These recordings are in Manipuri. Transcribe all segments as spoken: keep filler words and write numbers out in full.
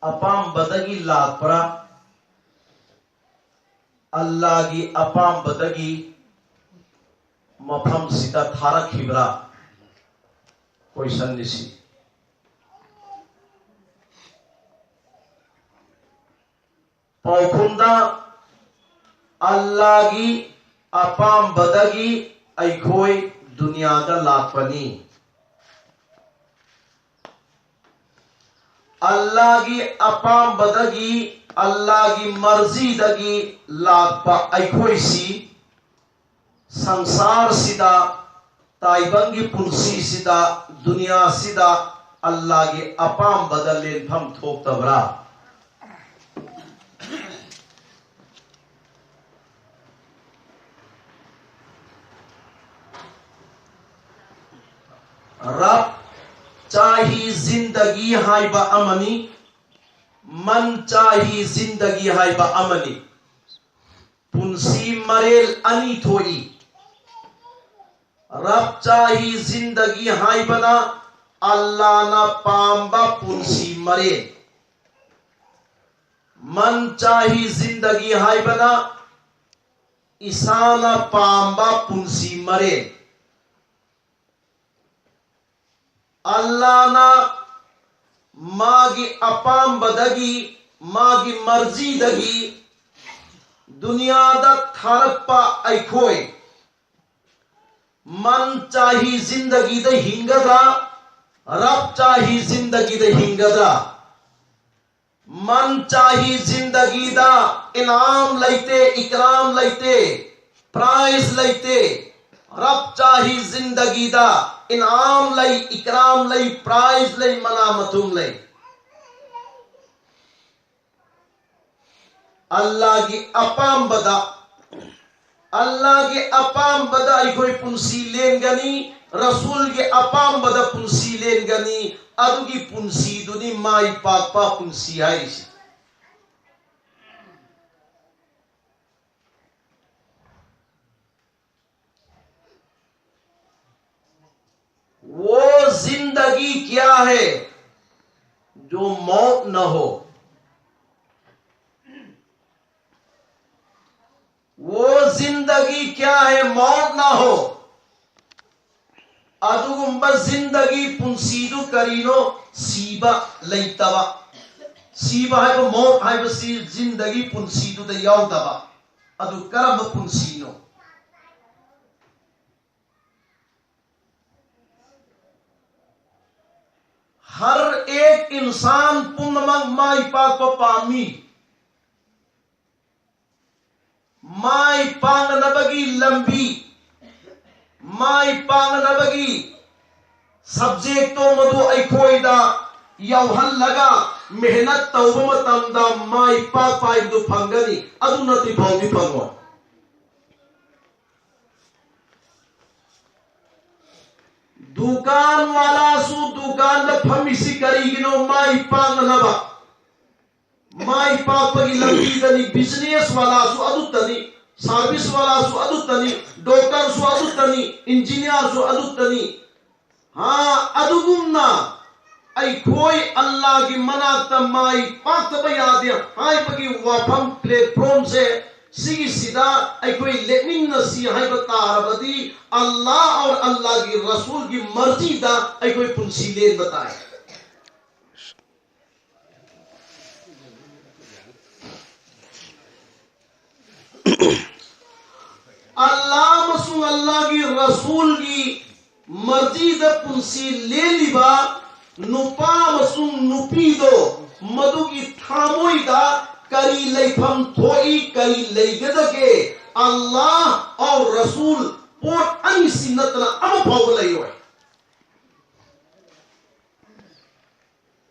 ꯑꯄꯥꯝꯕꯗꯒꯤ ꯂꯥꯛꯄ꯭ꯔꯥ? ꯑꯜꯂꯥꯒꯤ ꯑꯄꯥꯝꯕꯗꯒꯤ ꯃꯐꯝꯁꯤꯗ ꯊꯥꯔꯛꯈꯤꯕ꯭ꯔꯥ? ꯀꯣꯏꯁꯟꯅꯤ ꯁꯤ꯫ ꯄꯥꯎꯈꯨꯝꯗ, ꯑꯜꯂꯥꯒꯤ ꯑꯄꯥꯝꯕꯗꯒꯤ ꯑꯩꯈꯣꯏ ꯗꯨꯅꯤꯌꯥꯗ ꯂꯥꯛꯄꯅꯤ꯫ ꯑꯜꯂꯥꯒꯤ ꯑꯄꯥꯝꯕꯗꯒꯤ, ꯑꯜꯂꯥꯒꯤ ꯃꯔꯖꯤꯗꯒꯤ ꯂꯥꯛꯄ ꯑꯩꯈꯣꯏꯁꯤ ꯁꯪꯁꯥꯔꯁꯤꯗ, ꯇꯥꯏꯕꯪꯒꯤ ꯄꯨꯟꯁꯤꯁꯤꯗ, ꯗꯨꯅꯤꯌꯥꯁꯤꯗ ꯑꯜꯂꯥꯒꯤ ꯑꯄꯥꯝꯕꯗ ꯂꯦꯟꯐꯝ ꯊꯣꯛꯇꯕ꯭ꯔꯥ? ꯔꯕ ꯆꯥꯍꯤ ꯖꯤꯟꯗꯒꯤ ꯍꯥꯏꯕ ꯑꯃꯅꯤ, ꯃꯟ ꯆꯥꯍꯤ ꯖꯤꯟꯗꯒꯤ ꯍꯥꯏꯕ ꯑꯃꯅꯤ꯫ ꯄꯨꯟꯁꯤ ꯃꯔꯦꯜ ꯑꯅꯤ ꯊꯣꯛꯏ꯫ ꯔꯕ ꯆꯥꯍꯤ ꯖꯤꯟꯗꯒꯤ ꯍꯥꯏꯕꯅ ꯑꯜꯂꯥꯅ ꯄꯥꯝꯕ ꯄꯨꯟꯁꯤ ꯃꯔꯦꯜ, ꯃꯟ ꯆꯥꯍꯤ ꯖꯤꯟꯗꯒꯤ ꯍꯥꯏꯕꯅ ꯏꯁꯥꯅ ꯄꯥꯝꯕ ꯄꯨꯟꯁꯤ ꯃꯔꯦꯜ꯫ ꯑꯜꯂꯥꯅ ꯃꯥꯒꯤ ꯑꯄꯥꯝꯕꯗꯒꯤ, ꯃꯥꯒꯤ ꯃꯔꯖꯤꯗꯒꯤ ꯗꯨꯅꯤꯌꯥꯗ ꯊꯥꯔꯛꯄ ꯑꯩꯈꯣꯏ ꯃꯟ ꯆꯥꯍꯤ ꯖꯤꯟꯗꯒꯤꯗ ꯍꯤꯡꯒꯗ꯭ꯔꯥ, ꯔꯕ ꯆꯥꯍꯤ ꯖꯤꯟꯗꯒꯤꯗ ꯍꯤꯡꯒꯗ꯭ꯔꯥ? ꯃꯟ ꯆꯥꯍꯤ ꯖꯤꯟꯗꯒꯤꯗ ꯏꯅꯥꯝ ꯂꯩꯇꯦ, ꯏꯀꯔꯥꯝ ꯂꯩꯇꯦ, ꯄ꯭ꯔꯥꯏꯖ ꯂꯩꯇꯦ꯫ ꯔꯕ ꯆꯥꯍꯤ ꯖꯤꯟꯗꯒꯤꯗ ꯏꯅꯥꯝ ꯂꯩ, ꯏꯀꯔꯥꯝ ꯂꯩ, ꯄ꯭ꯔꯥꯏꯖ ꯂꯩ, ꯃꯅꯥ ꯃꯊꯨꯝ ꯂꯩ꯫ ꯑꯜꯂꯥꯒꯤ ꯑꯄꯥꯝꯕꯗ, ꯑꯜꯂꯥꯒꯤ ꯑꯄꯥꯝꯕꯗ ꯑꯩꯈꯣꯏ ꯄꯨꯟꯁꯤ ꯂꯦꯟꯒꯅꯤ, ꯔꯁꯨꯜꯒꯤ ꯑꯄꯥꯝꯕꯗ ꯄꯨꯟꯁꯤ ꯂꯦꯟꯒꯅꯤ꯫ ꯑꯗꯨꯒꯤ ꯄꯨꯟꯁꯤꯗꯨꯅꯤ ꯃꯥꯏ ꯄꯥꯛꯄ ꯄꯨꯟꯁꯤ ꯍꯥꯏꯔꯤꯁꯤ꯫ वो जिंदगी क्या है? जो मौत न हो। वो जिंदगी क्या है, मौत ना हो। ꯑꯗꯨꯒꯨꯝꯕ ꯖꯤꯟꯗꯒꯤ ꯄꯨꯟꯁꯤꯗꯨ ꯀꯔꯤꯅꯣ? ꯁꯤꯕ ꯂꯩꯇꯕ꯫ ꯁꯤꯕ ꯍꯥꯏꯕ, ꯃꯧꯠ ꯍꯥꯏꯕꯁꯤ ꯖꯤꯟꯗꯒꯤ ꯄꯨꯟꯁꯤꯗꯨꯗ ꯌꯥꯎꯗꯕ꯫ ꯑꯗꯨ ꯀꯔꯝꯕ ꯄꯨꯟꯁꯤꯅꯣ? ꯍꯔ ꯑꯦꯛ ꯏꯟꯁꯥꯟ ꯄꯨꯝꯅꯃꯛ ꯃꯥꯏ ꯄꯥꯛꯄ ꯄꯥꯝꯃꯤ꯫ ꯃꯥꯏ ꯄꯥꯛꯅꯅꯕꯒꯤ ꯂꯝꯕꯤ, ꯃꯥꯏ ꯄꯥꯛꯅꯅꯕꯒꯤ ꯁꯕꯖꯦꯛꯇꯣ ꯃꯗꯨ ꯑꯩꯈꯣꯏꯗ ꯌꯥꯎꯍꯜꯂꯒ ꯃꯦꯍꯅꯠ ꯇꯧꯕ ꯃꯇꯝꯗ ꯃꯥꯏ ꯄꯥꯛꯄ ꯍꯥꯏꯕꯗꯨ ꯐꯪꯒꯅꯤ꯫ ꯑꯗꯨ ꯅꯠꯇ꯭ꯔꯤ ꯐꯥꯎꯗꯤ ꯐꯪꯉꯣꯏ꯫ ꯗꯨꯀꯥꯟ ꯋꯥꯂꯥꯁꯨ ꯗꯨꯀꯥꯟꯗ ꯐꯝꯃꯤꯁꯤ ꯀꯔꯤꯒꯤꯅꯣ? ꯃꯥꯏ ꯄꯥꯛꯅꯅꯕ꯫ ꯃꯥꯏ ꯄꯥꯛꯄꯒꯤ ꯂꯝꯕꯤꯗꯅꯤ꯫ ꯕꯤꯖꯤꯅꯦꯁ ꯋꯥꯂꯥꯁꯨ ꯑꯗꯨꯇꯅꯤ, ꯁꯥꯔꯚꯤꯁ ꯋꯥꯂꯥꯁꯨ ꯑꯗꯨꯇꯅꯤ, ꯗꯣꯛꯇꯔꯁꯨ ꯑꯗꯨꯇꯅꯤ, ꯏꯟꯖꯤꯅꯤꯌꯥꯔꯁꯨ ꯑꯗꯨꯇꯅꯤ꯫ ꯍꯥ, ꯑꯗꯨꯒꯨꯝꯅ ꯑꯩꯈꯣꯏ ꯑꯜꯂꯥꯒꯤ ꯃꯅꯥꯛꯇ ꯃꯥꯏ ꯄꯥꯛꯇꯕ ꯌꯥꯗꯦ ꯍꯥꯏꯕꯒꯤ ꯋꯥꯐꯝ, ꯄ꯭ꯂꯦꯠꯐꯣꯝꯁꯦ ꯁꯤꯒꯤꯁꯤꯗ ꯑꯩꯈꯣꯏ ꯂꯦꯞꯃꯤꯟꯅꯁꯤ ꯍꯥꯏꯕ ꯇꯥꯔꯕꯗꯤ ꯑꯜꯂꯥ ꯑꯣꯔ ꯑꯜꯂꯥꯒꯤ ꯔꯁꯨꯜꯒꯤ ꯃꯔꯖꯤꯗ ꯑꯩꯈꯣꯏ ꯄꯨꯟꯁꯤ ꯂꯦꯟꯕ ꯇꯥꯏ꯫ ꯑꯜꯂꯥ ꯑꯃꯁꯨꯡ ꯑꯜꯂꯥꯒꯤ ꯔꯁꯨꯜꯒꯤ ꯃꯔꯖꯤꯗ ꯄꯨꯟꯁꯤ ꯂꯦꯜꯂꯤꯕ ꯅꯨꯄꯥ ꯑꯃꯁꯨꯡ ꯅꯨꯄꯤꯗꯣ, ꯃꯗꯨꯒꯤ ꯊꯃꯣꯏꯗ ꯀꯔꯤ ꯂꯩꯐꯝ ꯊꯣꯛꯏ, ꯀꯔꯤ ꯂꯩꯒꯗꯒꯦ? ꯑꯜꯂꯥ ꯑꯧꯔ ꯔꯁꯨꯜ, ꯄꯣꯠ ꯑꯅꯤꯁꯤ ꯅꯠꯇꯅ ꯑꯃ ꯐꯥꯎꯕ ꯂꯩꯔꯣꯏ꯫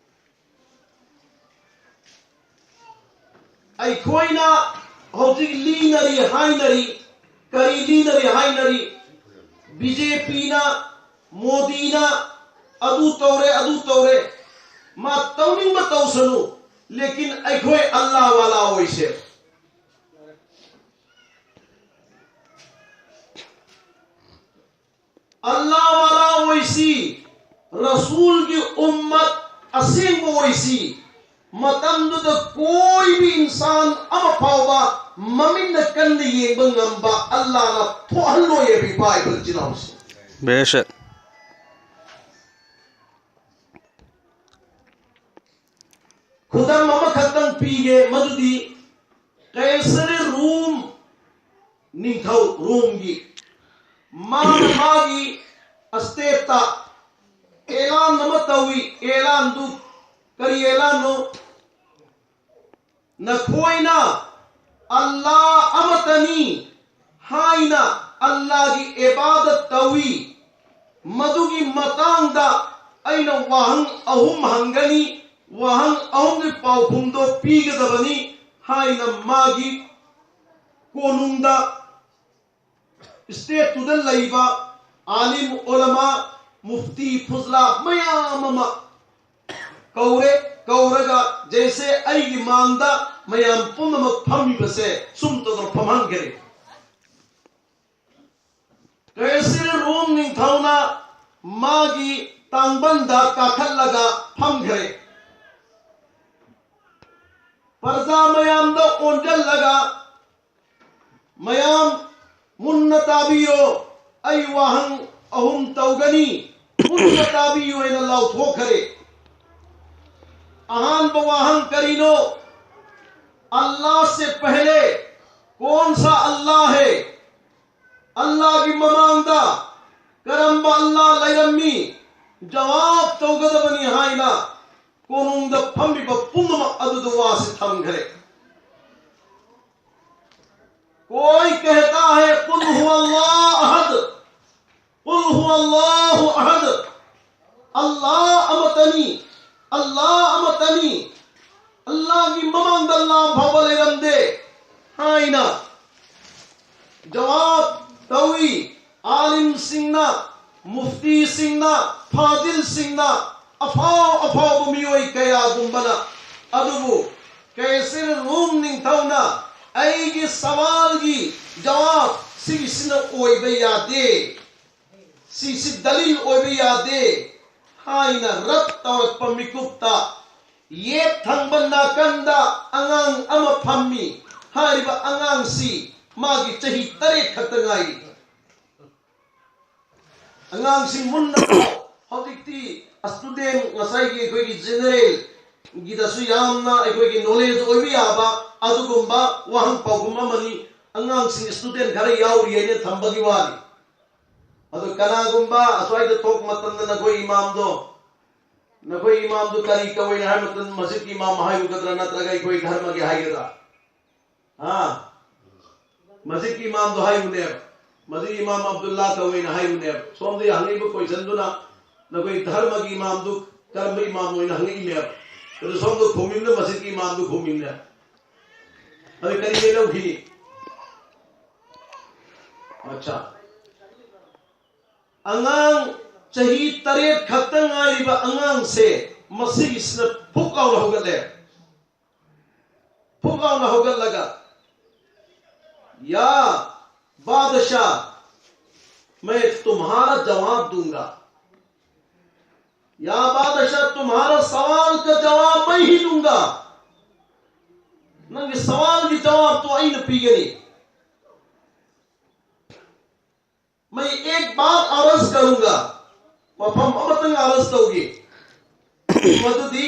ꯑꯩꯈꯣꯏꯅ ꯍꯧꯖꯤꯛ ꯂꯤꯅꯔꯤ ꯍꯥꯏꯅꯔꯤ, ꯀꯔꯤ ꯂꯤꯅꯔꯤ ꯍꯥꯏꯅꯔꯤ? ꯕꯤ ꯖꯦ ꯄꯤꯅ, ꯃꯣꯗꯤꯅ ꯑꯗꯨ ꯇꯧꯔꯦ, ꯑꯗꯨ ꯇꯧꯔꯦ꯫ ꯃꯥ ꯇꯧꯅꯤꯡꯕ ꯇꯧꯁꯅꯨ, ꯂꯦꯀꯤꯟ ꯑꯩꯈꯣꯏ ꯑꯜꯂꯥ ꯋꯥꯂꯥ ꯑꯣꯏꯁꯦ꯫ ꯑꯜꯂꯥ ꯋꯥꯂꯥ ꯑꯣꯏꯁꯤ, ꯔꯁꯨꯜꯒꯤ ꯎꯝꯃꯠ, ꯑꯁꯦꯡꯕ ꯑꯣꯏꯁꯤ꯫ ꯃꯇꯝꯗꯨꯗ ꯀꯣꯏꯕꯤ ꯏꯟꯁꯥꯟ ꯑꯃ ꯐꯥꯎꯕ ꯃꯃꯤꯠꯅ ꯀꯟꯅ ꯌꯦꯡꯕ ꯉꯝꯕ ꯑꯜꯂꯥꯅ ꯊꯣꯛꯍꯜꯂꯣꯏ ꯍꯥꯏꯕ ꯏꯄꯥ ꯏꯄꯨ ꯏꯆꯤꯟ ꯏꯅꯥꯎꯁꯤꯡ꯫ ꯕꯦꯁꯛ꯫ ꯈꯨꯗꯝ ꯑꯃꯈꯛꯇꯪ ꯄꯤꯒꯦ, ꯃꯗꯨꯗꯤ ꯀꯩꯁꯔꯤ ꯔꯨꯝ ꯅꯤꯡꯊꯧ ꯔꯣꯝꯒꯤ ꯃꯥꯅ ꯃꯥꯒꯤ ꯁ꯭ꯇꯦꯠꯇ ꯑꯦꯂꯥꯟ ꯑꯃ ꯇꯧꯏ꯫ ꯑꯦꯂꯥꯟꯗꯨ ꯀꯔꯤ ꯑꯦꯂꯥꯟꯅꯣ? ꯅꯈꯣꯏꯅ ꯑꯜꯂꯥ ꯑꯃꯇꯅꯤ ꯍꯥꯏꯅ ꯑꯜꯂꯥꯒꯤ ꯏꯕꯥꯗꯠ ꯇꯧꯏ꯫ ꯃꯗꯨꯒꯤ ꯃꯇꯥꯡꯗ ꯑꯩꯅ ꯋꯥꯍꯪ ꯑꯍꯨꯝ ꯍꯪꯒꯅꯤ, ꯋꯥꯍꯪ ꯑꯍꯨꯝꯒꯤ ꯄꯥꯎꯈꯨꯝꯗꯣ ꯄꯤꯒꯗꯕꯅꯤ ꯍꯥꯏꯅ ꯃꯥꯒꯤ ꯀꯣꯅꯨꯡꯗ ꯁ꯭ꯇꯦꯠꯇꯨꯗ ꯂꯩꯕ ꯑꯥꯂꯤꯝ ꯑꯣꯂꯃꯥ, ꯃꯨꯐꯇꯤ ꯐꯨꯖꯂꯥ ꯃꯌꯥꯝ ꯑꯃ ꯀꯧꯔꯦ꯫ ꯀꯧꯔꯒ ꯖꯩꯁꯦ ꯑꯩꯒꯤ ꯃꯥꯡꯗ ꯃꯌꯥꯝ ꯄꯨꯝꯅꯃꯛ ꯐꯝꯃꯤꯕꯁꯦ ꯁꯨꯝ ꯇꯧꯗꯅ ꯐꯝꯍꯟꯈ꯭ꯔꯦ꯫ ꯀꯩꯁꯤꯔ ꯔꯣꯝ ꯅꯤꯡꯊꯧꯅ ꯃꯥꯒꯤ ꯇꯥꯡꯕꯟꯗ ꯀꯥꯈꯠꯂꯒ ꯐꯝꯈ꯭ꯔꯦ꯫ ꯄ꯭ꯔꯖꯥ ꯃꯌꯥꯝꯗ ꯑꯣꯟꯁꯤꯜꯂꯒ, "ꯃꯌꯥꯝ ꯃꯨꯟꯅ ꯇꯥꯕꯤꯌꯣ, ꯑꯩ ꯋꯥꯍꯪ ꯑꯍꯨꯝ ꯇꯧꯒꯅꯤ, ꯃꯨꯟꯅ ꯇꯥꯕꯤꯌꯨ" ꯍꯥꯏꯅ ꯂꯥꯎꯊꯣꯛꯈ꯭ꯔꯦ꯫ ꯑꯍꯥꯟꯕ ꯋꯥꯍꯪ ꯀꯔꯤꯅꯣ? "ꯑꯜꯂꯥꯍ ꯁꯦ ꯄꯍꯂꯦ ꯀꯣꯟ ꯁꯥ ꯑꯜꯂꯥꯍ ꯍꯦ?" ꯑꯜꯂꯥꯍꯒꯤ ꯃꯃꯥꯡꯗ ꯀꯔꯝꯕ ꯑꯜꯂꯥꯍ ꯂꯩꯔꯝꯃꯤ? ꯖꯋꯥꯕ ꯇꯧꯒꯗꯕꯅꯤ ꯍꯥꯏꯅ ꯀꯣꯅꯨꯡꯗ ꯐꯝꯃꯤꯕ ꯄꯨꯝꯅꯃꯛ ꯑꯗꯨꯗ ꯋꯥꯁꯤ ꯊꯝꯈ꯭ꯔꯦ꯫ "ꯀꯣꯏ ꯀꯍꯇꯥ ꯍꯦ ꯀꯨꯜ ꯍꯨꯋꯜꯂꯥꯍ ꯑꯍꯗ, ꯀꯨꯜ ꯍꯨꯋꯜꯂꯥꯍꯨ ꯑꯍꯗ, ꯑꯜꯂꯥꯍ ꯑꯃꯇꯅꯤ, ꯑꯜꯂꯥꯍ ꯑꯃꯇꯅꯤ, ꯑꯜꯂꯥꯍꯒꯤ ꯃꯃꯥꯡꯗ ꯑꯜꯂꯥꯍ ꯐꯥꯎꯕ ꯂꯩꯔꯝꯗꯦ" ꯍꯥꯏꯅ ꯖꯋꯥꯕ ꯇꯧꯏ꯫ ꯑꯥꯂꯤꯝꯁꯤꯡꯅ, ꯃꯨꯐꯇꯤꯁꯤꯡꯅ, ꯐꯥꯖꯤꯜꯁꯤꯡꯅ, ꯑꯐꯥꯎ ꯑꯐꯥꯎꯕ ꯃꯤꯑꯣꯏ ꯀꯌꯥꯒꯨꯝꯕꯅ꯫ ꯑꯗꯨꯕꯨ ꯀꯩꯁꯤꯔ ꯔꯨꯝ ꯅꯤꯡꯊꯧꯅ ꯑꯩꯒꯤ ꯁꯋꯥꯜꯒꯤ ꯖꯋꯥꯕ ꯁꯤꯒꯤꯁꯤꯅ ꯑꯣꯏꯕ ꯌꯥꯗꯦ, ꯁꯤꯁꯤ ꯗꯂꯤꯜ ꯑꯣꯏꯕ ꯌꯥꯗꯦ ꯍꯥꯏꯅ ꯔꯠ ꯇꯧꯔꯛꯄ ꯃꯤꯀꯨꯞꯇ, ꯌꯦꯠ ꯊꯪꯕ ꯅꯥꯀꯟꯗ ꯑꯉꯥꯡ ꯑꯃ ꯐꯝꯃꯤ꯫ ꯍꯥꯏꯔꯤꯕ ꯑꯉꯥꯡꯁꯤ ꯃꯥꯒꯤ ꯆꯍꯤ ꯇꯔꯦꯠ ꯈꯛꯇ ꯉꯥꯏꯔꯤ꯫ ꯑꯉꯥꯡꯁꯤꯡ ꯃꯨꯟꯅ ꯄꯥꯎ꯫ ꯍꯧꯖꯤꯛꯇꯤ student, ꯉꯁꯥꯏꯒꯤ ꯑꯩꯈꯣꯏꯒꯤ general ꯒꯤꯗꯁꯨ ꯌꯥꯝꯅ ꯑꯩꯈꯣꯏꯒꯤ knowledge ꯑꯣꯏꯕ ꯌꯥꯕ ꯑꯗꯨꯒꯨꯝꯕ ꯋꯥꯍꯪ ꯄꯥꯎꯈꯨꯝ ꯑꯃꯅꯤ꯫ ꯑꯉꯥꯡꯁꯤꯡ student ꯈꯔ ꯌꯥꯎꯔꯤ ꯍꯥꯏꯅ ꯊꯝꯕꯒꯤ ꯋꯥꯅꯤ꯫ ꯑꯗꯨ ꯀꯅꯥꯒꯨꯝꯕ ꯑꯁ꯭ꯋꯥꯏꯗ ꯊꯣꯛꯄ ꯃꯇꯝꯗ ꯅꯈꯣꯏ ꯏꯃꯥꯝꯗꯣ, ꯅꯈꯣꯏ ꯏꯃꯥꯝꯗꯣ ꯀꯔꯤ ꯀꯧꯏꯅ ꯍꯥꯏꯕ ꯃꯇꯝꯗ ꯃꯁꯖꯤꯗꯀꯤ ꯏꯃꯥꯝ ꯍꯥꯏꯒꯗ꯭ꯔꯥ ꯅꯠꯇ꯭ꯔꯒ ꯑꯩꯈꯣꯏ ꯙꯔꯃꯒꯤ ꯍꯥꯏꯒꯗ꯭ꯔꯥ? ꯍꯥ? ꯃꯁꯖꯤꯗꯀꯤ ꯏꯃꯥꯝꯗꯣ ꯍꯥꯏꯌꯨꯅꯦꯕ꯫ ꯃꯁꯖꯤꯗ ꯏꯃꯥꯝ ꯑꯕꯗꯨꯜꯂꯥ ꯀꯧꯏꯅ ꯍꯥꯏꯌꯨꯅꯦꯕ꯫ ꯁꯣꯝꯗ ꯍꯪꯉꯛꯏꯕ question ꯗꯨꯅ ꯅꯈꯣꯏ ꯙꯔꯃꯒꯤ ꯏꯃꯥꯝꯗꯨ ꯀꯔꯝꯕ ꯏꯃꯥꯝ ꯑꯣꯏꯅ ꯍꯪꯉꯛꯏꯅꯦꯕ꯫ ꯑꯗꯨ ꯁꯣꯝꯗ ꯈꯨꯝꯃꯤꯕꯅ ꯃꯁꯖꯤꯗꯀꯤ ꯏꯃꯥꯝꯗꯨ ꯈꯨꯝꯃꯤꯕꯅꯦ꯫ ꯑꯗꯨ ꯀꯔꯤ ꯂꯧꯈꯤꯅꯤ? ꯑꯠꯆꯥ꯫ ꯑꯉꯥꯡ ꯆꯍꯤ ꯇꯔꯦꯠ ꯈꯛꯇ ꯉꯥꯏꯔꯤꯕ ꯑꯉꯥꯡꯁꯦ ꯃꯁꯤꯒꯤꯁꯤꯅ ꯐꯨꯛ ꯂꯥꯎꯅ ꯍꯧꯒꯠꯂꯦ꯫ ꯐꯨꯛ ꯂꯥꯎꯅ ꯍꯧꯒꯠꯂꯒ, "ꯌꯥ ꯕꯥꯗꯁꯥ, ꯃꯩ ꯇꯨꯝꯍꯥꯔꯥ ꯖꯋꯥꯕ ꯗꯨꯡꯒꯥ꯫ ꯌꯥ ꯕꯥꯗꯁꯥ, ꯇꯨꯝꯍꯥꯔꯥ ꯁꯋꯥꯜ ꯀ ꯖꯋꯥꯕ ꯃꯩ ꯍꯤ ꯗꯨꯡꯒꯥ꯫ ꯅꯪꯒꯤ ꯁꯋꯥꯜꯒꯤ ꯖꯋꯥꯕꯇꯣ ꯑꯩꯅ ꯄꯤꯒꯅꯤ꯫ ꯃꯩ ꯑꯦꯛ ꯕꯥꯔ ꯑꯔꯖ ꯀꯔꯨꯡꯒꯥ, ꯋꯥꯐꯝ ꯑꯃꯇꯪ ꯑꯔꯖ ꯇꯧꯒꯦ꯫ ꯃꯗꯨꯗꯤ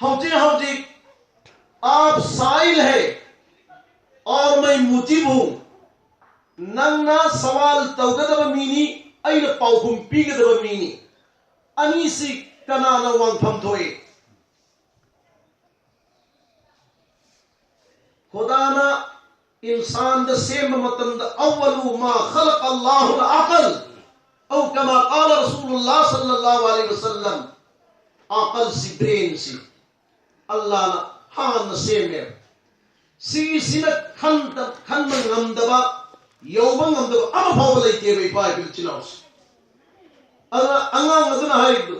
ꯍꯧꯖꯤꯛ ꯍꯧꯖꯤꯛ ꯑꯥꯞ ꯁꯥꯏꯜ ꯍꯦ ꯑꯣꯔ ꯃꯩ ꯃꯨꯖꯤꯕ ꯍꯨ꯫ ꯅꯪꯅ ꯁꯋꯥꯜ ꯇꯧꯒꯗꯕ ꯃꯤꯅꯤ, ꯑꯩꯅ ꯄꯥꯎꯈꯨꯝ ꯄꯤꯒꯗꯕ ꯃꯤꯅꯤ꯫ ꯑꯅꯤꯁꯤ ꯀꯅꯥꯅ ꯋꯥꯡꯐꯝ ꯊꯣꯛꯏ?" ꯈꯨꯗꯥꯅ ꯏꯟꯁꯥꯟꯗ ꯁꯦꯝꯕ ꯃꯇꯝꯗ, "ꯑꯋ꯭ꯋꯂꯨ ꯃꯥ ꯈꯂꯛ ꯑꯜꯂꯥꯍꯨꯜ ꯑꯀꯜ", ꯑꯧ ꯀꯃꯥ ꯀꯥꯂ ꯔꯁꯨꯂꯨꯜꯂꯥꯍ ꯁꯜꯂꯜꯂꯥꯍꯨ ꯑꯂꯩꯍꯤ ꯋꯁꯜꯂꯝ꯫ ꯑꯀꯜꯁꯤ, brain ꯁꯤ ꯑꯜꯂꯥꯍꯅ ꯍꯥꯟꯅ ꯁꯦꯝꯃꯦ꯫ ꯁꯤꯒꯤꯁꯤꯅ ꯈꯟꯗ-, ꯈꯟꯕ ꯉꯝꯗꯕ, ꯌꯧꯕ ꯉꯝꯗꯕ ꯑꯃ ꯐꯥꯎꯕ ꯂꯩꯇꯦꯕ, ꯏꯄꯥ ꯏꯄꯨ ꯏꯆꯤꯜ ꯏꯅꯥꯎꯁꯦ꯫ ꯑꯗꯨꯅ ꯑꯉꯥꯡ ꯑꯗꯨꯅ ꯍꯥꯏꯔꯤꯕꯗꯨ,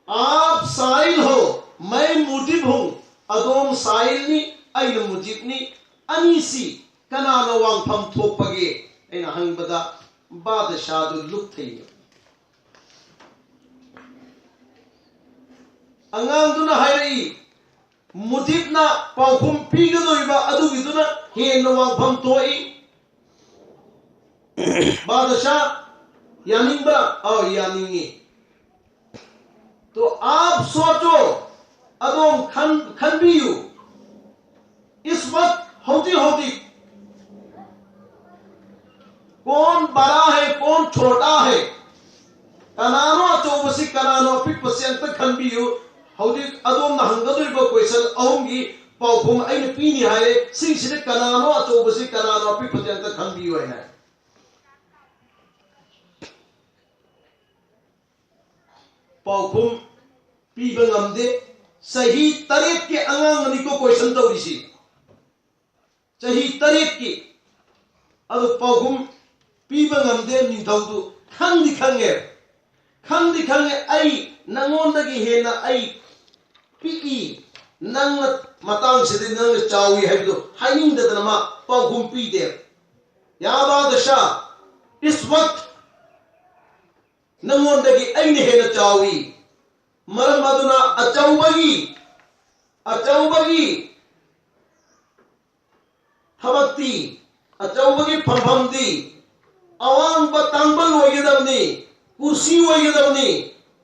"ꯑꯥꯞ ꯁꯥꯏꯜ ꯍꯣ, ꯃꯩ ꯃꯨꯖꯤꯕ ꯍꯨ", ꯑꯗꯣꯝ ꯁꯥꯏꯜꯅꯤ, ꯑꯩꯅ ꯃꯨꯖꯤꯕꯅꯤ, ꯑꯅꯤꯁꯤ ꯀꯅꯥꯅ ꯋꯥꯡꯐꯝ ꯊꯣꯛꯄꯒꯦ? ꯑꯩꯅ ꯍꯪꯕꯗ, ꯕꯥꯗꯁꯥꯗꯨ ꯂꯨꯞꯊꯩꯅ꯫ ꯑꯉꯥꯡꯗꯨꯅ ꯍꯥꯏꯔꯛꯏ, ꯃꯨꯖꯤꯕꯅ ꯄꯥꯎꯈꯨꯝ ꯄꯤꯒꯗꯧꯔꯤꯕ ꯑꯗꯨꯒꯤꯗꯨꯅ ꯍꯦꯟꯅ ꯋꯥꯐꯝ ꯊꯣꯛꯏ꯫ ꯕꯥꯗꯁꯥ, ꯌꯥꯅꯤꯡꯕ꯭ꯔꯥ? ꯑꯧ, ꯌꯥꯅꯤꯡꯉꯤ꯫ तो आप सोचो, ꯑꯗꯣꯝ ꯈꯟ-, ꯈꯟꯕꯤꯌꯨ꯫ इस वक्त ꯍꯧꯖꯤꯛ ꯍꯧꯖꯤꯛ कौन बड़ा है, कौन छोटा है? ꯀꯅꯥꯅꯣ ꯑꯆꯧꯕꯁꯤ, ꯀꯅꯥꯅꯣ ꯑꯄꯤꯛꯄꯁꯤ ꯑꯝꯇ ꯈꯟꯕꯤꯌꯨ꯫ ꯍꯧꯖꯤꯛ ꯑꯗꯣꯝꯅ ꯍꯪꯒꯗꯧꯔꯤꯕ question ꯑꯍꯨꯝꯒꯤ ꯄꯥꯎꯈꯨꯝ ꯑꯩꯅ ꯄꯤꯅꯤ ꯍꯥꯏꯔꯦ꯫ ꯁꯤꯁꯤꯗ ꯀꯅꯥꯅꯣ ꯑꯆꯧꯕꯁꯤ, ꯀꯅꯥꯅꯣ ꯑꯄꯤꯛꯄꯁꯤ ꯑꯝꯇ ꯈꯟꯕꯤꯌꯨ ꯍꯥꯏꯅ꯫ ꯄꯥꯎꯈꯨꯝ ꯄꯤꯕ ꯉꯝꯗꯦ꯫ ꯆꯍꯤ ꯇꯔꯦꯠꯀꯤ ꯑꯉꯥꯡ ꯑꯅꯤꯀꯣ question ꯇꯧꯔꯤꯁꯤ꯫ ꯆꯍꯤ ꯇꯔꯦꯠꯀꯤ꯫ ꯑꯗꯨ ꯄꯥꯎꯈꯨꯝ ꯄꯤꯕ ꯉꯝꯗꯦ꯫ ꯅꯤꯡꯊꯧꯗꯨ ꯈꯪꯗꯤ ꯈꯪꯉꯦ, ꯈꯪꯗꯤ ꯈꯪꯉꯦ, ꯑꯩ ꯅꯪꯉꯣꯟꯗꯒꯤ ꯍꯦꯟꯅ ꯑꯩ ꯄꯤꯛꯏ, ꯅꯪꯅ ꯃꯇꯥꯡꯁꯤꯗꯤ ꯅꯪꯅ ꯆꯥꯎꯏ ꯍꯥꯏꯕꯗꯨ ꯍꯥꯏꯅꯤꯡꯗꯗꯅ ꯃꯥ ꯄꯥꯎꯈꯨꯝ ꯄꯤꯗꯦ꯫ या बादशाह, इस वक्त ꯅꯪꯉꯣꯟꯗꯒꯤ ꯑꯩꯅ ꯍꯦꯟꯅ ꯆꯥꯎꯏ꯫ ꯃꯔꯝ ꯑꯗꯨꯅ ꯑꯆꯧꯕꯒꯤ, ꯑꯆꯧꯕꯒꯤ ꯊꯕꯛꯇꯤ, ꯑꯆꯧꯕꯒꯤ ꯐꯝꯐꯝꯗꯤ ꯑꯋꯥꯡꯕ ꯇꯥꯡꯕꯜ ꯑꯣꯏꯒꯗꯕꯅꯤ, ꯀꯨꯔꯁꯤ ꯑꯣꯏꯒꯗꯕꯅꯤ,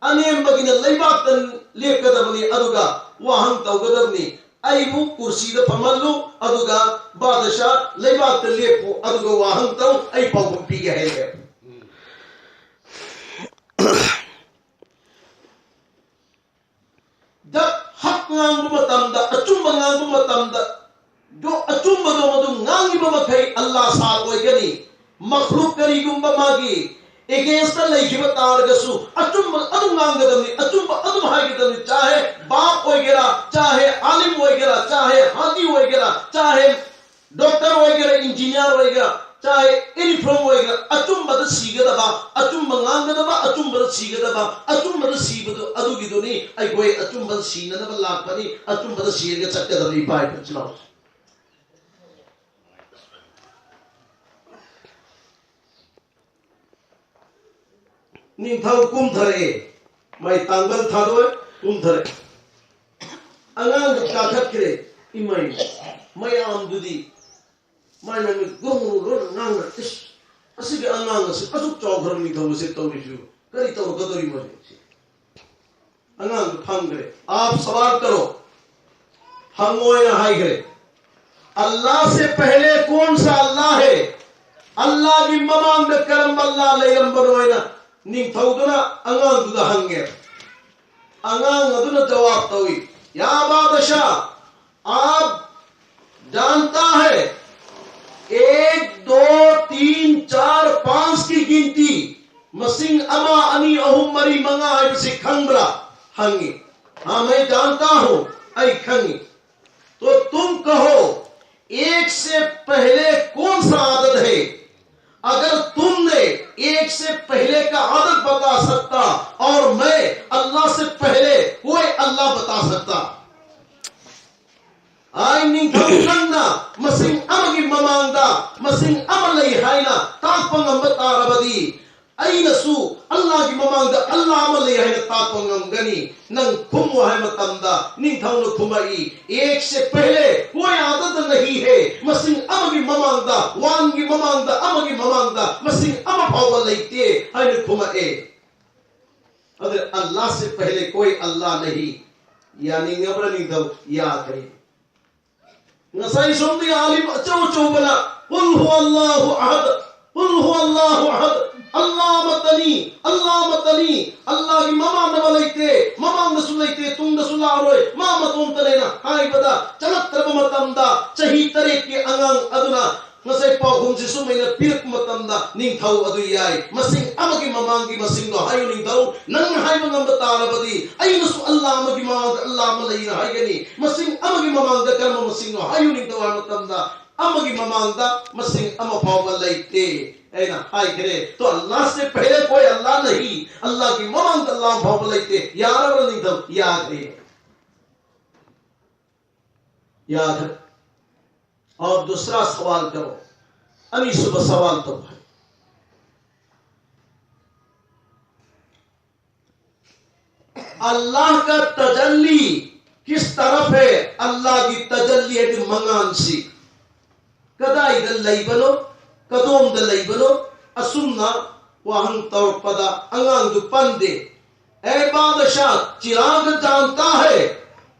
ꯑꯅꯦꯝꯕꯒꯤꯅ ꯂꯩꯕꯥꯛꯇ ꯂꯦꯞꯀꯗꯕꯅꯤ, ꯑꯗꯨꯒ ꯋꯥꯍꯪ ꯇꯧꯒꯗꯕꯅꯤ꯫ ꯑꯩꯕꯨ ꯀꯨꯔꯁꯤꯗ ꯐꯝꯍꯜꯂꯨ, ꯑꯗꯨꯒ ꯕꯥꯗꯁꯥ ꯂꯩꯕꯥꯛꯇ ꯂꯦꯞꯄꯨ, ꯑꯗꯨꯒ ꯋꯥꯍꯪ ꯇꯧ, ꯑꯩ ꯄꯥꯎꯈꯨꯝ ꯄꯤꯒꯦ ꯍꯥꯏꯔꯦ꯫ ꯖꯕ ꯍꯛ ꯉꯥꯡꯕ ꯃꯇꯝꯗ, ꯑꯆꯨꯝꯕ ꯉꯥꯡꯕ ꯃꯇꯝꯗ, ꯗꯣ ꯑꯆꯨꯝꯕꯗꯣ ꯃꯗꯨ ꯉꯥꯡꯉꯤꯕ ꯃꯈꯩ ꯑꯜꯂꯥ ꯁꯥꯠ ꯑꯣꯏꯒꯅꯤ꯫ ꯃꯈꯂꯨꯛ ꯀꯔꯤꯒꯨꯝꯕ ꯃꯥꯒꯤ against ꯂꯩꯈꯤꯕ ꯇꯥꯔꯒꯁꯨ ꯑꯆꯨꯝꯕ ꯑꯗꯨꯝ ꯉꯥꯡꯒꯗꯕꯅꯤ, ꯑꯆꯨꯝꯕ ꯑꯗꯨꯝ ꯍꯥꯏꯒꯗꯕꯅꯤ꯫ ꯆꯥꯍꯦ ꯕꯥꯞ ꯑꯣꯏꯒꯦꯔꯥ, ꯆꯥꯍꯦ ꯑꯥꯂꯤꯝ ꯑꯣꯏꯒꯦꯔꯥ, ꯆꯥꯍꯦ ꯍꯥꯗꯤ ꯑꯣꯏꯒꯦꯔꯥ, ꯆꯥꯍꯦ doctor ꯑꯣꯏꯒꯦꯔꯥ, engineer ꯑꯣꯏꯒꯦꯔꯥ, ꯆꯥꯍꯦ any form ꯑꯣꯏꯒꯦꯔꯥ, ꯑꯆꯨꯝꯕꯗ ꯁꯤꯒꯗꯕ, ꯑꯆꯨꯝꯕ ꯉꯥꯡꯒꯗꯕ, ꯑꯆꯨꯝꯕꯗ ꯁꯤꯒꯗꯕ, ꯑꯆꯨꯝꯕꯗ ꯁꯤꯕꯗꯨ ꯑꯗꯨꯒꯤꯗꯨꯅꯤ꯫ ꯑꯩꯈꯣꯏ ꯑꯆꯨꯝꯕꯗ ꯁꯤꯅꯅꯕ ꯂꯥꯛꯄꯅꯤ, ꯑꯆꯨꯝꯕꯗ ꯁꯤꯔꯒ ꯆꯠꯀꯗꯕꯅꯤ, ꯏꯄꯥ ꯏꯄꯨ ꯏꯆꯤꯜ ꯏꯅꯥꯎ꯫ ꯅꯤꯡꯊꯧ ꯀꯨꯝꯊꯔꯛꯑꯦ꯫ ꯃꯥꯏ ꯇꯥꯡꯕꯜ ꯊꯥꯗꯣꯛꯑꯦ꯫ ꯀꯨꯝꯊꯔꯦ꯫ ꯑꯉꯥꯡꯗꯨ ꯀꯥꯈꯠꯈ꯭ꯔꯦ꯫ ꯏꯃꯥꯏ, ꯃꯌꯥꯝꯗꯨꯗꯤ ꯃꯥꯏ ꯃꯃꯤꯠ ꯒꯨꯝ ꯒꯨꯝ ꯂꯣꯏꯅ ꯉꯥꯡꯅ, "ꯏꯁ, ꯑꯁꯤꯒꯤ ꯑꯉꯥꯡ ꯑꯁꯤ ꯑꯁꯨꯛ ꯆꯥꯎꯈ꯭ꯔꯕ ꯅꯤꯡꯊꯧ ꯑꯁꯤ ꯇꯧꯔꯤꯁꯤꯕꯨ ꯀꯔꯤ ꯇꯧꯔꯛꯀꯗꯧꯔꯤꯕꯅꯣ?" ꯑꯉꯥꯡꯗꯨ ꯐꯝꯈ꯭ꯔꯦ꯫ "ꯑꯥꯞ ꯁꯋꯥꯜ ꯀꯔꯣ, ꯍꯪꯉꯣꯅ ꯍꯥꯏꯈ꯭ꯔꯦ꯫ ꯑꯜꯂꯥꯍ ꯁꯦ ꯄꯍꯂꯦ ꯀꯣꯟ ꯁꯥ ꯑꯜꯂꯥꯍ ꯍꯦ? ꯑꯜꯂꯥꯍꯒꯤ ꯃꯃꯥꯡꯗ ꯀꯔꯝꯕ ꯑꯜꯂꯥꯍ ꯂꯩꯔꯝꯕꯅꯣ?" ꯍꯥꯏꯅ ꯅꯤꯡꯊꯧꯗꯨꯅ ꯑꯉꯥꯡꯗꯨꯗ ꯍꯪꯉꯦ꯫ ꯑꯉꯥꯡ ꯑꯗꯨꯅ ꯖꯋꯥꯕ ꯇꯧꯏ, "ꯌꯥ ꯕꯥꯗꯁꯥ, आप जानता है, एक, दो, तीन, चार, पाँच की गिनती, ꯃꯁꯤꯡ ꯑꯃ, ꯑꯅꯤ, ꯑꯍꯨꯝ, ꯃꯔꯤ, ꯃꯉꯥ ꯍꯥꯏꯕꯁꯤ ꯈꯪꯕ꯭ꯔꯥ?" ꯍꯪꯉꯤ꯫ "हाँ, मैं जानता हूँ, ꯑꯩ ꯈꯪꯉꯤ꯫ तो तुम कहो, एक से पहले कौन सा आदद है? अगर तुमने एक से पहले का आदद बता सकता और मैं अल्लाह से पहले कोई अल्लाह बता सकता।" ꯑꯩ ꯅꯤꯡꯊꯧ, ꯅꯪꯅ ꯃꯁꯤꯡ ꯑꯃꯒꯤ ꯃꯃꯥꯡꯗ ꯃꯁꯤꯡ ꯑꯃ ꯂꯩ ꯍꯥꯏꯅ ꯇꯥꯛꯄ ꯉꯝꯕ ꯇꯥꯔꯕꯗꯤ, ꯑꯩꯅꯁꯨ ꯑꯜꯂꯥꯍꯒꯤ ꯃꯃꯥꯡꯗ ꯑꯜꯂꯥꯍ ꯑꯃ ꯂꯩ ꯍꯥꯏꯅ ꯇꯥꯛꯄ ꯉꯝꯒꯅꯤ꯫ ꯅꯪ ꯈꯨꯝꯃꯨ ꯍꯥꯏꯕ ꯃꯇꯝꯗ ꯅꯤꯡꯊꯧꯅ ꯈꯨꯝꯃꯛꯏ, "एक से पहले कोई आदद नहीं है, ꯃꯁꯤꯡ ꯑꯃꯒꯤ ꯃꯃꯥꯡꯗ, ꯋꯥꯟꯒꯤ ꯃꯃꯥꯡꯗ, ꯑꯃꯒꯤ ꯃꯃꯥꯡꯗ ꯃꯁꯤꯡ ꯑꯃ ꯐꯥꯎꯕ ꯂꯩꯇꯦ" ꯍꯥꯏꯅ ꯈꯨꯝꯃꯛꯑꯦ꯫ ꯑꯗꯨ "अल्लाह से पहले कोई अल्लाह नहीं" ꯌꯥꯅꯤꯡꯉꯕ꯭ꯔꯥ ꯅꯤꯡꯊꯧ? ꯌꯥꯈ꯭ꯔꯦ꯫ ꯉꯁꯥꯏ ꯁꯣꯝꯗꯒꯤ ꯑꯥꯂꯤꯝ ꯑꯆꯧ ꯑꯆꯧꯕꯅ "ꯀꯨꯜ ꯍꯨꯋꯜꯂꯥꯍꯨ ꯑꯍꯗ, ꯀꯨꯜ ꯍꯨꯋꯜꯂꯥꯍꯨ ꯑꯍꯗ, ꯑꯜꯂꯥꯍ ꯑꯃꯠꯇꯅꯤ, ꯑꯜꯂꯥꯍ ꯑꯃꯠꯇꯅꯤ, ꯑꯜꯂꯥꯍꯒꯤ ꯃꯃꯥꯡꯗ ꯂꯩꯇꯦ, ꯃꯃꯥꯡꯗꯁꯨ ꯂꯩꯇꯦ, ꯇꯨꯡꯗꯁꯨ ꯂꯥꯛꯑꯔꯣꯏ, ꯃꯥ ꯃꯇꯣꯝꯇꯅꯦꯅ" ꯍꯥꯏꯕꯗ ꯆꯠꯂꯛꯇ꯭ꯔꯕ ꯃꯇꯝꯗ, ꯆꯍꯤ ꯇꯔꯦꯠꯀꯤ ꯑꯉꯥꯡ ꯑꯗꯨꯅ ꯉꯁꯥꯏ ꯄꯥꯎꯈꯨꯝꯁꯤ ꯁꯨꯃꯥꯏꯅ ꯄꯤꯔꯛꯄ ꯃꯇꯝꯗ, ꯅꯤꯡꯊꯧ ꯑꯗꯨ ꯌꯥꯏ, "ꯃꯁꯤꯡ ꯑꯃꯒꯤ ꯃꯃꯥꯡꯒꯤ ꯃꯁꯤꯡꯗꯣ ꯍꯥꯏꯌꯨ ꯅꯤꯡꯊꯧ, ꯅꯪꯅ ꯍꯥꯏꯕ ꯉꯝꯕ ꯇꯥꯔꯕꯗꯤ ꯑꯩꯅꯁꯨ ꯑꯜꯂꯥꯍ ꯑꯃꯒꯤ ꯃꯃꯥꯡꯗ ꯑꯜꯂꯥꯍ ꯑꯃ ꯂꯩꯅ ꯍꯥꯏꯒꯅꯤ꯫ ꯃꯁꯤꯡ ꯑꯃꯒꯤ ꯃꯃꯥꯡꯗ ꯀꯔꯝꯕ ꯃꯁꯤꯡꯅꯣ ꯍꯥꯏꯌꯨ ꯅꯤꯡꯊꯧ" ꯍꯥꯏꯕ ꯃꯇꯝꯗ, "ꯑꯃꯒꯤ ꯃꯃꯥꯡꯗ ꯃꯁꯤꯡ ꯑꯃ ꯐꯥꯎꯕ ꯂꯩꯇꯦ" ꯑꯩꯅ ꯍꯥꯏꯈ꯭ꯔꯦ꯫ "तो अल्लाह से पहले कोई अल्लाह नहीं, ꯑꯜꯂꯥꯍꯒꯤ ꯃꯃꯥꯡꯗ ꯑꯜꯂꯥꯍ ꯑꯃ ꯐꯥꯎꯕ ꯂꯩꯇꯦ"꯫ ꯌꯥꯔꯕ꯭ꯔꯥ ꯅꯤꯡꯊꯧ? ꯌꯥꯈ꯭ꯔꯦ꯫ ꯌꯥꯈ꯭ꯔꯦ꯫ और दूसरा सवाल करो, ꯑꯅꯤꯁꯨꯕ ꯁꯋꯥꯜ ꯇꯧ ꯍꯥꯏ꯫ ꯑꯜꯂꯥꯍ ꯀ ꯇꯖꯜꯂꯤ ꯀꯤꯁ ꯇꯔꯐ ꯍꯦ? ꯑꯜꯂꯥꯍꯒꯤ ꯇꯖꯜꯂꯤ ꯍꯥꯏꯗꯤ ꯃꯉꯥꯟꯁꯤ ꯀꯗꯥꯏꯗ ꯂꯩꯕꯅꯣ, ꯀꯗꯣꯝꯗ ꯂꯩꯕꯅꯣ? ꯑꯁꯨꯝꯅ ꯋꯥꯍꯪ ꯇꯧꯔꯛꯄꯗ ꯑꯉꯥꯡꯗꯨ ꯄꯟꯗꯦ꯫ ꯑꯦ ꯕꯥꯗꯁꯥ, ꯆꯤꯔꯥꯒ ꯖꯥꯟꯇꯥ ꯍꯦ?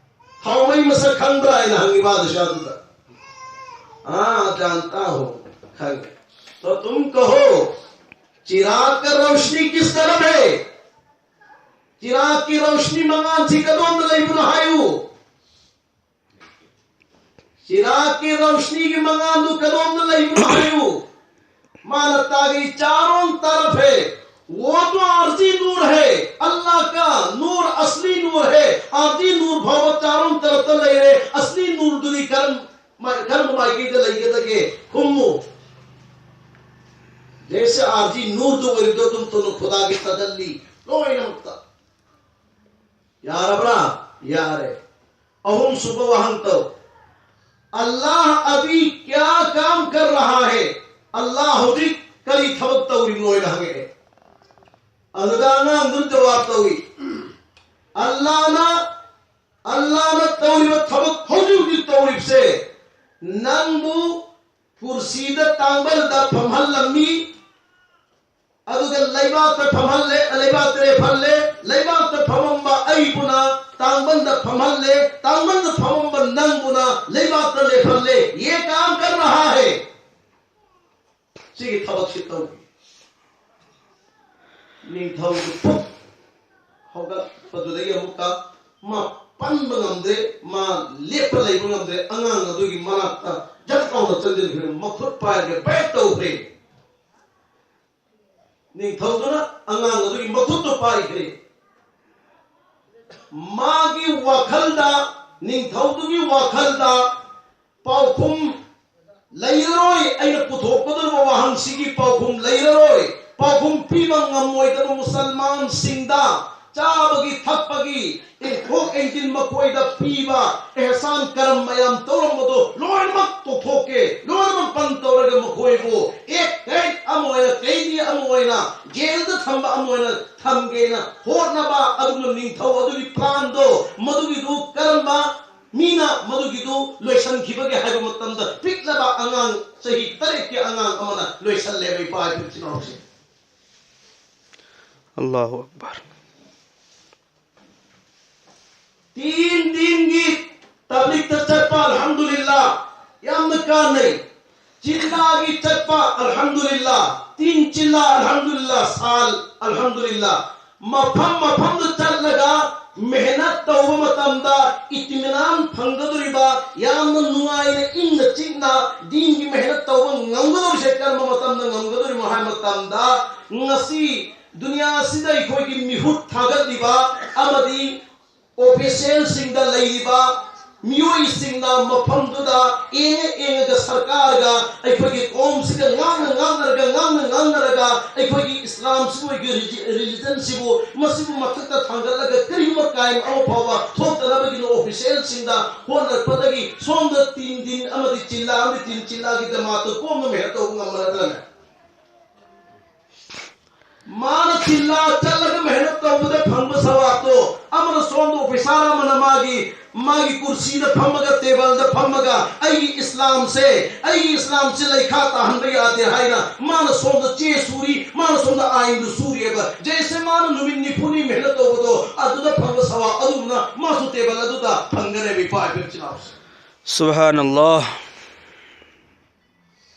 ꯊꯥꯎꯃꯩ ꯃꯁꯛ ꯈꯪꯕ꯭ꯔꯥ ꯍꯥꯏꯅ ꯍꯪꯉꯤ ꯕꯥꯗꯁꯥꯗꯨꯗ꯫ ꯑꯥ, ꯖꯥꯟꯇꯥ ꯍꯣ, ꯈꯪꯉꯦ꯫ ꯇꯣ ꯇꯨꯝ ꯀꯍꯣ, ꯆꯤꯔꯥꯒ ꯀ ꯔꯣꯁꯅꯤ ꯀꯤꯁ ꯇꯔꯐ ꯍꯦ? ꯆꯤꯔꯥꯛꯀꯤ ꯔꯣꯁꯅꯤ ꯃꯉꯥꯜꯁꯤ ꯀꯗꯣꯝꯗ ꯂꯩꯕꯅꯣ ꯍꯥꯏꯌꯨ꯫ ꯆꯤꯔꯥꯛꯀꯤ ꯔꯣꯁꯅꯤꯒꯤ ꯃꯉꯥꯜꯗꯨ ꯀꯗꯣꯝꯗ ꯂꯩꯕꯅꯣ ꯍꯥꯏꯌꯨ꯫ ꯃꯥꯅ ꯇꯥꯒꯤ ꯆꯥꯔꯣꯡ ꯇꯔꯐ ꯍꯦ꯫ ꯋꯣ ꯇꯣ ꯑꯥꯔꯖꯤ ꯅꯨꯔ ꯍꯦ꯫ ꯑꯜꯂꯥ ꯀ ꯅꯨꯔ ꯑꯁꯂꯤ ꯅꯨꯔ ꯍꯦ꯫ ꯑꯥꯔꯖꯤ ꯅꯨꯔ ꯐꯥꯎꯕ ꯆꯥꯔꯣꯡ ꯇꯔꯐꯇ ꯂꯩꯔꯦ꯫ ꯑꯁꯂꯤ ꯅꯨꯔꯗꯨꯗꯤ ꯀꯔꯝ ꯃꯥꯏ-, ꯀꯔꯝꯕ ꯃꯥꯏꯀꯩꯗ ꯂꯩꯒꯗꯒꯦ? ꯈꯨꯝꯃꯨ꯫ ꯖꯦꯁꯦ ꯑꯥꯔꯖꯤ ꯅꯨꯔꯗꯨ ꯑꯣꯏꯔꯤꯕꯗꯣ ꯑꯗꯨꯝ ꯇꯧꯅꯨ, ꯈꯨꯗꯥꯒꯤ ꯇꯖꯜꯂꯤ ꯂꯣꯏꯅꯃꯛꯇ꯫ ꯌꯥꯔꯕ꯭ꯔꯥ? ꯌꯥꯔꯦ꯫ ꯑꯍꯨꯝꯁꯨꯕ ꯋꯥꯍꯪ ꯇꯧ꯫ ꯑꯜꯂꯥꯍ ꯑꯕꯤ ꯀꯌꯥ ꯀꯥꯝ ꯀꯔ ꯔꯍꯥ ꯍꯦ? ꯑꯜꯂꯥꯍ ꯍꯧꯖꯤꯛ ꯀꯔꯤ ꯊꯕꯛ ꯇꯧꯔꯤꯕꯅꯣ ꯍꯥꯏꯅ ꯍꯪꯉꯛꯑꯦ꯫ ꯑꯗꯨꯗ ꯑꯉꯥꯡꯗꯨꯅ ꯖꯋꯥꯕ ꯇꯧꯏ, ꯑꯜꯂꯥꯍꯅ, ꯑꯜꯂꯥꯍꯅ ꯇꯧꯔꯤꯕ ꯊꯕꯛ ꯍꯧꯖꯤꯛ ꯍꯧꯖꯤꯛ ꯇꯧꯔꯤꯕꯁꯦ, ꯅꯪꯕꯨ ꯀꯨꯔꯁꯤꯗ, ꯇꯥꯡꯕꯜꯗ ꯐꯝꯍꯜꯂꯝꯃꯤ, ꯑꯗꯨꯒ ꯂꯩꯕꯥꯛꯇ ꯐꯝꯍꯜꯂꯦ, ꯂꯩꯕꯥꯛꯇ ꯂꯦꯞꯍꯜꯂꯦ꯫ ꯂꯩꯕꯥꯛꯇ ꯐꯝꯃꯝꯕ ꯑꯩꯕꯨꯅ ꯇꯥꯡꯕꯜꯗ ꯐꯝꯍꯜꯂꯦ, ꯇꯥꯡꯕꯜꯗ ꯐꯝꯃꯝꯕ ꯅꯪꯕꯨꯅ ꯂꯩꯕꯥꯛꯇ ꯂꯦꯞꯍꯜꯂꯦ꯫ ꯌꯦ ꯀꯥꯝ ꯀꯔ ꯔꯍꯥ ꯍꯦ꯫ ꯁꯤꯒꯤ ꯊꯕꯛꯁꯤ ꯇꯧꯏ꯫ ꯅꯤꯡꯊꯧꯗꯨ ꯐꯨꯛ ꯍꯧꯒꯠꯂꯛꯄꯗꯨꯗꯒꯤ ꯑꯃꯨꯛꯀ ꯃꯥ ꯄꯟꯕ ꯉꯝꯗ꯭ꯔꯦ, ꯃꯥ ꯂꯦꯞꯄ ꯂꯩꯕ ꯉꯝꯗ꯭ꯔꯦ꯫ ꯑꯉꯥꯡ ꯑꯗꯨꯒꯤ ꯃꯅꯥꯛꯇ ꯖꯠ ꯂꯥꯎꯅ ꯆꯪꯁꯤꯟꯈ꯭ꯔꯦ, ꯃꯈꯨꯠ ꯄꯥꯏꯔꯒ ꯕꯦꯛ ꯇꯧꯈ꯭ꯔꯦ꯫ ꯅꯤꯡꯊꯧꯗꯨꯅ ꯑꯉꯥꯡ ꯑꯗꯨꯒꯤ ꯃꯈꯨꯠꯇꯨ ꯄꯥꯏꯈ꯭ꯔꯦ꯫ ꯃꯥꯒꯤ ꯋꯥꯈꯜꯗ, ꯅꯤꯡꯊꯧꯗꯨꯒꯤ ꯋꯥꯈꯜꯗ ꯄꯥꯎꯈꯨꯝ ꯂꯩꯔꯔꯣꯏ, ꯑꯩꯅ ꯄꯨꯊꯣꯛꯀꯗꯧꯔꯤꯕ ꯋꯥꯍꯪꯁꯤꯒꯤ ꯄꯥꯎꯈꯨꯝ ꯂꯩꯔꯔꯣꯏ꯫ ꯄꯥꯎꯈꯨꯝ ꯄꯤꯕ ꯉꯝꯃꯣꯏꯗꯕ ꯃꯨꯁꯜꯃꯥꯟꯁꯤꯡꯗ ꯆꯥꯕꯒꯤ ꯊꯛꯄꯒꯤ ꯏꯟꯊꯣꯛ ꯏꯟꯁꯤꯟ ꯃꯈꯣꯏꯗ ꯄꯤꯕ ꯑꯦꯍꯁꯥꯟ ꯀꯔꯝ ꯃꯌꯥꯝ ꯇꯧꯔꯝꯕꯗꯣ ꯂꯣꯏꯅꯃꯛ ꯇꯣꯛꯊꯣꯛꯀꯦ, ꯂꯣꯏꯅꯃꯛ ꯕꯟ ꯇꯧꯔꯒ ꯃꯈꯣꯏꯕꯨ ꯑꯦꯛ ꯀꯩꯗ ꯑꯃ ꯑꯣꯏꯅ, ꯀꯩꯗꯤ ꯑꯃ ꯑꯣꯏꯅ, ꯖꯦꯜꯗ ꯊꯝꯕ ꯑꯃ ꯑꯣꯏꯅ ꯊꯝꯒꯦꯅ ꯍꯣꯠꯅꯕ ꯑꯗꯨꯒꯨꯝꯕ ꯅꯤꯡꯊꯧ ꯄ꯭ꯂꯥꯟꯗꯣ, ꯃꯗꯨꯒꯤꯗꯨ ꯀꯔꯝꯕ ꯃꯤꯅ ꯃꯗꯨꯒꯤꯗꯨ ꯂꯣꯏꯁꯤꯟꯈꯤꯕꯒꯦ ꯍꯥꯏꯕ ꯃꯇꯝꯗ, ꯄꯤꯛꯂꯕ ꯑꯉꯥꯡ, ꯆꯍꯤ ꯇꯔꯦꯠꯀꯤ ꯑꯉꯥꯡ ꯑꯃꯅ ꯂꯣꯏꯁꯤꯜꯂꯦꯕ, ꯏꯄꯥ ꯏꯄꯨ ꯏꯆꯤꯟ ꯏꯅꯥꯎꯁꯤꯡ꯫ الله أكبر. ꯇꯤꯟ ꯇꯤꯟꯒꯤ ꯇꯕ꯭ꯂꯤꯛꯇ ꯆꯠꯄ, ꯑꯜꯍꯝꯗꯨꯂꯤꯜꯂꯥ, ꯌꯥꯝꯅ ꯀꯥꯟꯅꯩ꯫ ꯆꯤꯜꯂꯥꯒꯤ ꯆꯠꯄ, ꯑꯜꯍꯝꯗꯨꯂꯤꯜꯂꯥ꯫ ꯇꯤꯟ ꯆꯤꯜꯂꯥ, ꯑꯜꯍꯝꯗꯨꯂꯤꯜꯂꯥ꯫ ꯁꯥꯜ, ꯑꯜꯍꯝꯗꯨꯂꯤꯜꯂꯥ꯫ ꯃꯐꯝ ꯃꯐꯝꯗ ꯆꯠꯂꯒ ꯃꯦꯍꯅꯠ ꯇꯧꯕ ꯃꯇꯝꯗ ꯏꯇꯤꯃꯤꯅꯥꯟ ꯐꯪꯒꯗꯧꯔꯤꯕ, ꯌꯥꯝꯅ ꯅꯨꯡꯉꯥꯏꯅ, ꯏꯪꯅ ꯆꯤꯛꯅ ꯗꯤꯟꯒꯤ ꯃꯦꯍꯅꯠ ꯇꯧꯕ ꯉꯝꯒꯗꯧꯔꯤꯁꯦ ꯀꯔꯝꯕ ꯃꯇꯝꯗ ꯉꯝꯒꯗꯧꯔꯤꯅꯣ ꯍꯥꯏꯕ ꯃꯇꯝꯗ, ꯉꯁꯤ ꯗꯨꯅꯤꯌꯥꯁꯤꯗ ꯑꯩꯈꯣꯏꯒꯤ ꯃꯤꯍꯨꯠ ꯊꯥꯒꯠꯂꯤꯕ ꯑꯃꯗꯤ ꯑꯣꯐꯤꯁꯤꯌꯦꯜꯁꯤꯡꯗ ꯂꯩꯔꯤꯕ ꯃꯤꯑꯣꯏꯁꯤꯡꯅ ꯃꯐꯝꯗꯨꯗ ꯌꯦꯡꯉ ꯌꯦꯡꯉꯒ ꯁꯔꯀꯥꯔꯒ ꯑꯩꯈꯣꯏꯒꯤ ꯀꯧꯝꯁꯤꯒ ꯉꯥꯡꯅ ꯉꯥꯡꯅꯔꯒ, ꯉꯥꯡꯅ ꯉꯥꯡꯅꯔꯒ, ꯑꯩꯈꯣꯏꯒꯤ ꯏꯁꯂꯥꯝꯁꯤꯕꯨ, ꯑꯩꯈꯣꯏꯒꯤ ꯔꯤꯂꯤ-, ꯔꯤꯂꯤꯖꯟꯁꯤꯕꯨ, ꯃꯁꯤꯕꯨ ꯃꯊꯛꯇ ꯊꯥꯡꯒꯠꯂꯒ ꯀꯔꯤꯒꯨꯝꯕ ꯀ꯭ꯔꯥꯏꯝ ꯑꯃ ꯐꯥꯎꯕ ꯊꯣꯛꯇꯅꯕꯒꯤꯗꯃꯛ ꯑꯣꯐꯤꯁꯤꯌꯦꯜꯁꯤꯡꯗ ꯍꯣꯠꯅꯔꯛꯄꯗꯒꯤ ꯁꯣꯝꯗ ꯇꯤꯟ ꯇꯤꯟ ꯑꯃꯗꯤ ꯆꯤꯜꯂꯥ ꯑꯃꯗꯤ ꯇꯤꯟ ꯆꯤꯜꯂꯥꯒꯤ ꯗꯃꯥꯛꯇ ꯀꯣꯝꯅ ꯃꯦꯍꯅꯠ ꯇꯧꯕ ꯉꯝꯕ ꯅꯠꯇ꯭ꯔꯅꯦ? ꯃꯥꯅ ꯆꯤꯜꯂꯥ ꯆꯠꯂꯒ ꯃꯦꯍꯅꯠ ꯇꯧꯕꯗ ꯐꯪꯕ ꯁꯋꯥꯕꯇꯣ, ꯑꯃꯅ ꯁꯣꯝꯗ ꯑꯣꯐꯤꯁꯥꯔ ꯑꯃꯅ ꯃꯥꯒꯤ, ꯃꯥꯒꯤ ꯀꯨꯔꯁꯤꯗ ꯐꯝꯃꯒ, ꯇꯦꯕꯜꯗ ꯐꯝꯃꯒ, "ꯑꯩꯒꯤ ꯏꯁꯂꯥꯝꯁꯦ, ꯑꯩꯒꯤ ꯏꯁꯂꯥꯝꯁꯦ ꯂꯩꯈꯥ ꯇꯥꯍꯟꯕ ꯌꯥꯗꯦ" ꯍꯥꯏꯅ ꯃꯥꯅ ꯁꯣꯝꯗ ꯆꯦ ꯁꯨꯔꯤ, ꯃꯥꯅ ꯁꯣꯝꯗ ꯑꯥꯏꯟꯗꯨ ꯁꯨꯔꯤꯑꯕ꯫ ꯖꯩꯁꯦ ꯃꯥꯅ ꯅꯨꯃꯤꯠ ꯅꯤꯐꯨꯅꯤ ꯃꯦꯍꯅꯠ ꯇꯧꯕꯗꯣ, ꯑꯗꯨꯗ ꯐꯪꯕ ꯁꯋꯥꯕ ꯑꯗꯨꯒꯨꯝꯅ ꯃꯥꯁꯨ ꯇꯦꯕꯜ ꯑꯗꯨꯗ ꯐꯪꯒꯅꯦꯕ, ꯏꯄꯥ ꯏꯄꯦꯝ ꯏꯆꯤꯟ ꯏꯅꯥꯎꯁꯦ꯫ سبحان الله.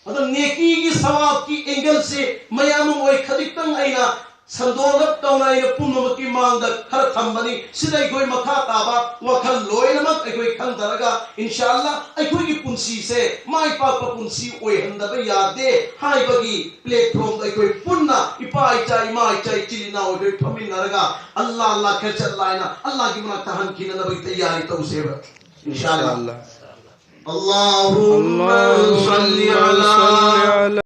ꯑꯗꯣ ꯅꯦꯀꯤꯒꯤ ꯁꯋꯥꯕꯀꯤ ꯑꯦꯡꯒꯜꯁꯦ ꯃꯌꯥꯝ ꯑꯃ ꯑꯣꯏ, ꯈꯖꯤꯛꯇꯪ ꯑꯩꯅ ꯁꯟꯗꯣꯛꯂꯞ ꯇꯧꯅ ꯑꯩꯅ ꯄꯨꯝꯅꯃꯛꯀꯤ ꯃꯥꯡꯗ ꯈꯔ ꯊꯝꯕꯅꯤ꯫ ꯁꯤꯗ ꯑꯩꯈꯣꯏ ꯃꯈꯥ ꯇꯥꯕ ꯋꯥꯈꯜ ꯂꯣꯏꯅꯃꯛ ꯑꯩꯈꯣꯏ ꯈꯟꯊꯔꯒ, ꯏꯟꯁꯥ ꯑꯜꯂꯥ, ꯑꯩꯈꯣꯏꯒꯤ ꯄꯨꯟꯁꯤꯁꯦ ꯃꯥꯏ ꯄꯥꯛꯄ ꯄꯨꯟꯁꯤ ꯑꯣꯏꯍꯟꯗꯕ ꯌꯥꯗꯦ ꯍꯥꯏꯕꯒꯤ ꯄ꯭ꯂꯦꯠꯐꯣꯝꯗ ꯑꯩꯈꯣꯏ ꯄꯨꯟꯅ ꯏꯄꯥ ꯏꯆꯥ, ꯏꯃꯥ ꯏꯆꯥ, ꯏꯆꯤꯜ ꯏꯅꯥꯎ ꯑꯩꯈꯣꯏ ꯐꯝꯃꯤꯟꯅꯔꯒ ꯑꯜꯂꯥ, ꯑꯜꯂꯥ ꯈꯔ ꯆꯠ ꯂꯥꯏꯅ ꯑꯜꯂꯥꯒꯤ ꯃꯅꯥꯛꯇ ꯍꯟꯈꯤꯅꯅꯕꯒꯤ ꯇꯌꯥꯔꯤ ꯇꯧꯁꯦꯕ, ꯏꯟꯁꯥ ꯑꯜꯂꯥ꯫ الله. اللهم صل على